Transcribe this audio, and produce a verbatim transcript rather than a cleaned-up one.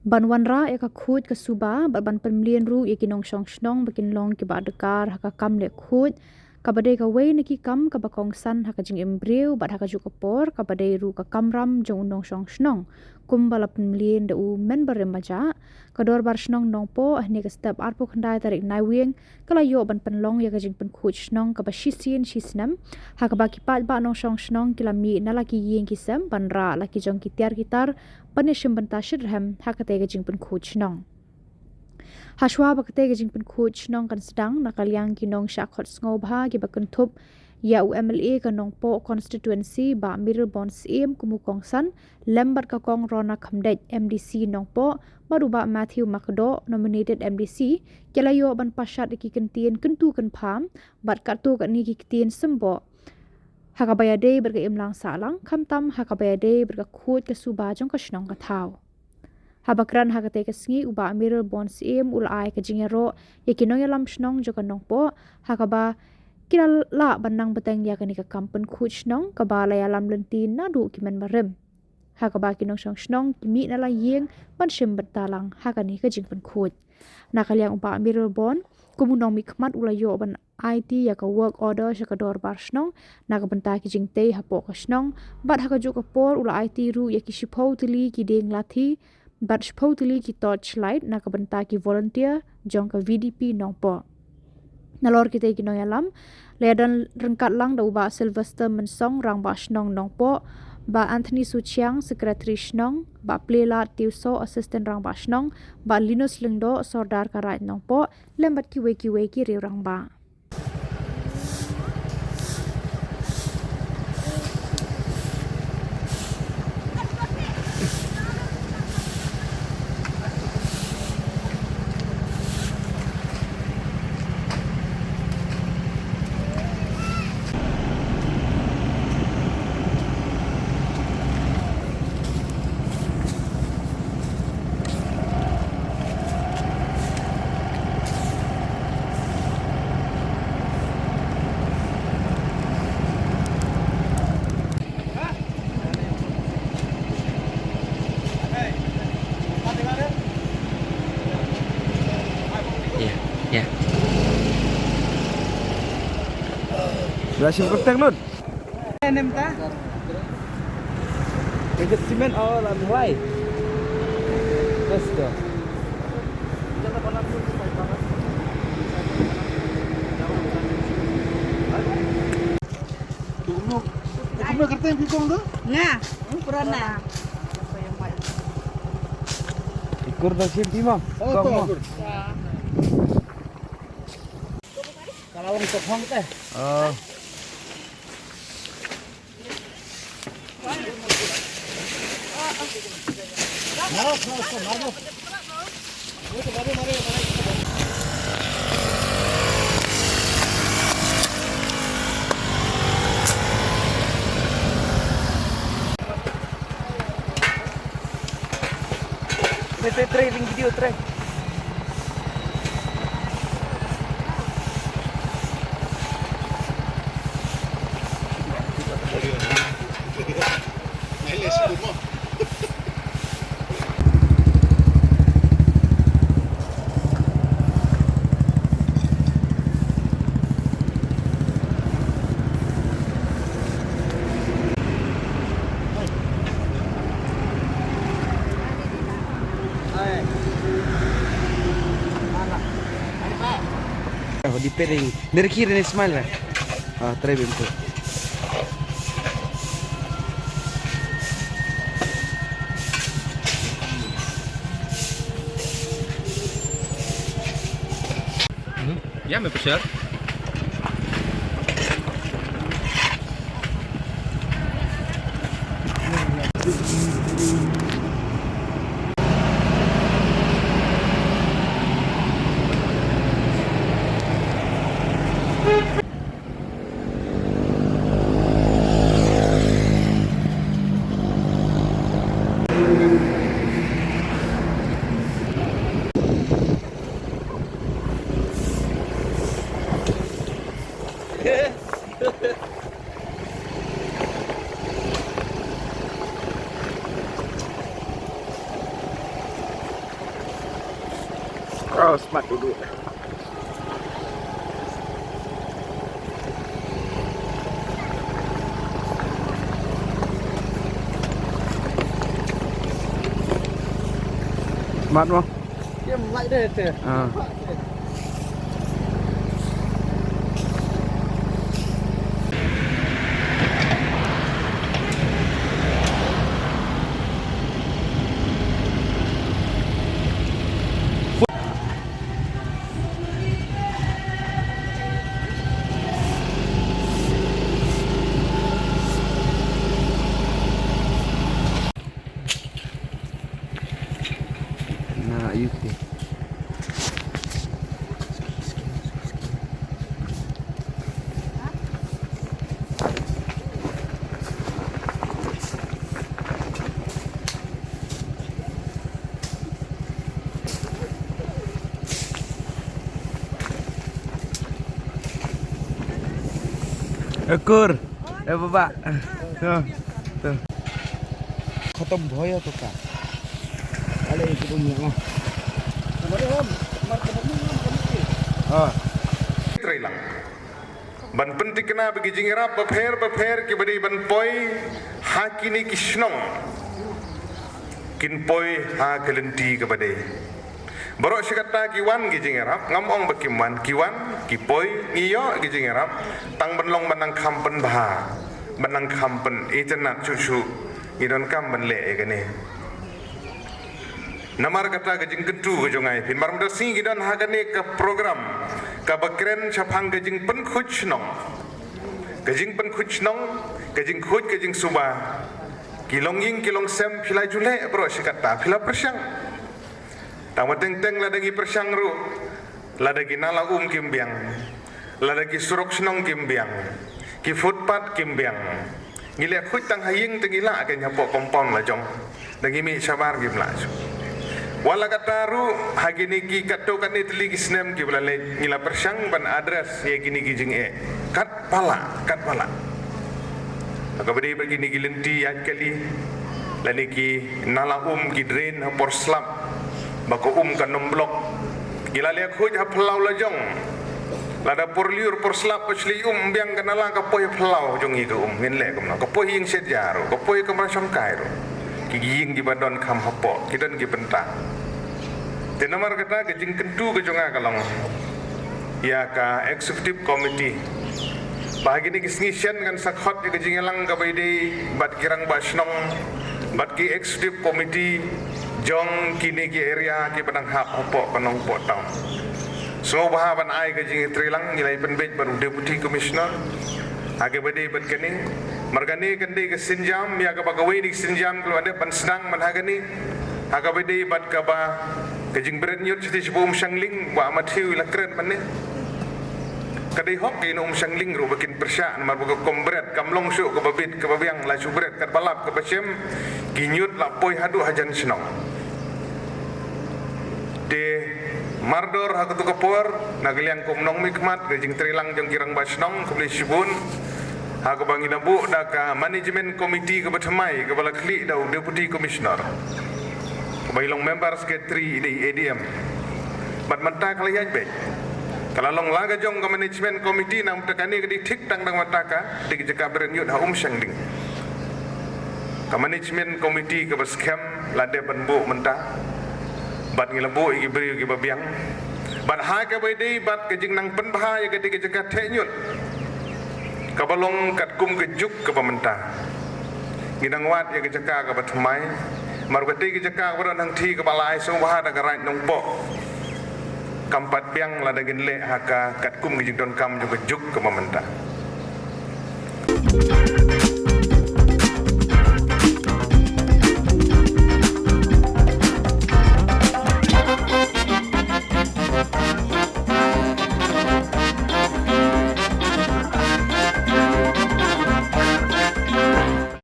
Ban wanrah ïa ka khuid ka suba bad ban pynmlien ruh ïa ki nongshong shnong ba kin long kiba adkar ha ka kam leh khuid, kaba dei kawei na ki kam kaba kongsan ha ka jingim briew bad ha kajuh ka por kaba dei ruh ka kamram jong u nongshong shnong. Kumba la pynmlien da u Member Rim Bajah, ka Dorbar Shnong Nongpoh hynne ka step arphew khyndai tarik Naiwieng ka la ïoh ban pynlong ïa ka jingpynkhuid shnong kaba shisien shisnem, ha kaba ki paidbah nongshong shnong ki la mih na la ki ïing ki sem ban rah la ki jong ki tiar ki tar ban ïashim bynta shitrhem ha katei ka jingpynkhuid shnong. Hashwa ba katei ka jingpynkhuid shnong kan sdang, na ka liang ki nongshah khot sngewbha kiba kynthup ïa u M L A ka Nongpoh Constituency, Bah Mayralborn Syiem kum u kongsan, lem bad ka Kong Rona Khymdeit, M D C Nongpoh, bad u Bah Matthew Makdoh, nominated M D C, ki la ïoh ban pashat ïa ki kyntien kyntu kynpham bad katto katne ki ktien symboh ha kaba ïadei bad ka imlang sahlang, khamtam ha kaba ïadei bad ka khuid ka suba jong ka shnong ka thaw. Haba kren ha katei ka sngi, u Bah Mayralborn Syiem u la ai ka jingïaroh ïa ki nongïalam shnong jong ka Nongpoh ha kaba ki la lah ban nang bteng ïa kane ka kam pynkhuid shnong kaba la ïalam lynti naduh ki Member Rim, ha kaba ki nongshong shnong ki mih na la ïing ban shim bynta lang ha kane ka jingpynkhuid. Na ka liang u Bah Mayralborn, kum u nongmihkhmat u la ïoh ban aiti ïa ka work order sha ka Dorbar Shnong na ka bynta ki jingtei hapoh ka shnong, bad ha kajuh ka por u la aiti ruh ïa ki shiphew tylli ki dieng lathi bad shiphew tylli ki torchlight na ka bynta ki volunteer jong ka V D P Nongpoh. Nalor kitei ki nongïalam la ïadon ryngkat lang da u Bah Sylvester Mynsong, Rangbah Shnong Nongpoh, Bah Anthony Suchiang, Secretary Shnong, Bah Pleilaid Tiewsoh, Assistant Rangbah Shnong, Bah Linus Lyngdoh, Sordar ka Raid Nongpoh, lem bad kiwei kiwei ki riew rangbah. Iya, iya. Berhasil ketek, Lun. Kejut simen, oh, lam helai. Let's go. Kumno, kumno kereta yang kikong tu? Nga, purana. Ikur dah simpi, Mam. Oh, kong, tu, Mam. Ikur. Kalau orang tepung teh. Oh. Try, try, try, ring video, try. Oh, di pairing. Dari kiri ni smile lah. Ah, try bim tu. Hmm. Ya, me pesiar. Oh, smart dulu. Smart mo? Dia light dia tu. Ah. Na, ayuh te. Ekur. Eh, baba. Tu. Tu. Khatam bhoya to ka. Ale itu punya mah. Ah. Trei lang. Ban pynthikna ba ki jingïarap bapher bapher kiba dei ban poi ha kine ki shnong kin poi ha ka lynti kaba dei. Baroh shi katta ki wan ki jingïarap, ngam ong ba kim wan, ki wan, ki poi, ngi ïoh ki jingïarap, tang ban long ban nang kham pynbha, ban nang kham pyn-itynnad shuh shuh, ngi donkam ban leh ïa kane. Namar kata ka jingkyntu ka jong nga ïa phi, namar mynta sngi ki don ha kane ka program kaba kren shaphang ka jingpynkhuid shnong. Ka jingpynkhuid shnong, ka jingkhuid ka jingsuba. Ki longïing ki longsem phi la ju leh baroh shi katta, phi la pyrshang. Tang ba teng teng lada ngi pyrshang ruh, lada ki nala um kim biang, lada ki surok shnong kim biang, ki footpath kim biang. Ngi leh khuid tang ha ïing te ngi lah kein hapoh compound la jong. Da ngi mih shabar ngim lah shuh. Wat la katta ruh ha kine ki katto katne tylli ki snem kiba la leit ngi la pyrshang ban address ïa kine ki jingeh. Katba lah, katba lah. Ha kaba dei ba kine ki lynti ïaid kali lane ki nala um ki drain ha por slap ba ka um kan ym block. Ngi la leh khuid ha phyllaw la jong. Lada por lyiur por slap ba shlei um biang ka nala ka poi ha phyllaw jong ngi ka um ngin leh kumno. Ka poi ïing shet ja ruh, ka poi kamra shongkai ruh. Ki ïing kiba don kham hapoh ki don ki bynta. Te namar kata ka jingkyntu ka jong nga ka long ïa ka executive committee ba ha kine ki sngi shen ngan sa khot ïa ka jingïalang kaba ïadei bad ki rangbah shnong bad ki executive committee jong kine ki area kiba dang hap hapoh ka Nongpoh town. Sngewbha ban ai ka jingïatreilang, ngi la ïa pynbeit bad u Deputy Commissioner ha kaba dei bad kane. Namar kane kan dei ka sienjam ïa kaba kawei na ki sienjam ki la dep ban sdang man ha kane ha kaba dei bad kaba ka jingbret ñiut shatei sha Umshangling ba Matthew i la kren mynne. Ka dei hok ïa ki na Umshangling ruh ba kin pyrshah namar ba ka kum bret kam long shuh kaba bit kaba biang, la shu bret katba lap kaba shem, ki ñiut la poi haduh hajan shnong. Te mardor ha katu ka por na ka liang kum nongmihkhmat ka jingtreilang jong ki rangbah shnong khublei shibun ha kaba ngi la buh da ka management committee kaba thymmai kaba la khlieh da u Deputy Commissioner. Kaba i long member secretary i dei A D M. Bad mynta ka la ïaid beit. Ka la long la ka jong ka management committee, namar kane ka dei thik tang dang mynta ka dei ka jaka bret ñiut ha Umshangling. Ka management committee kaba skhem la dep ban buh mynta. Bad ngi la buh ïa ki briew kiba biang. Bad ha kaba ïadei bad ka jingnang pynbha ïa ka dei ka jaka theh ñiut. Kaba long katkum ka juk kaba mynta. Ngi dang wad ïa ka jaka kaba thymmai. Namar katei ka jaka kaba don hangthie kaba la ai sngewbha da ka Raid Nongpoh. Kam pat biang lada ngin leh ha ka katkum ka jingdonkam jong ka juk kaba mynta.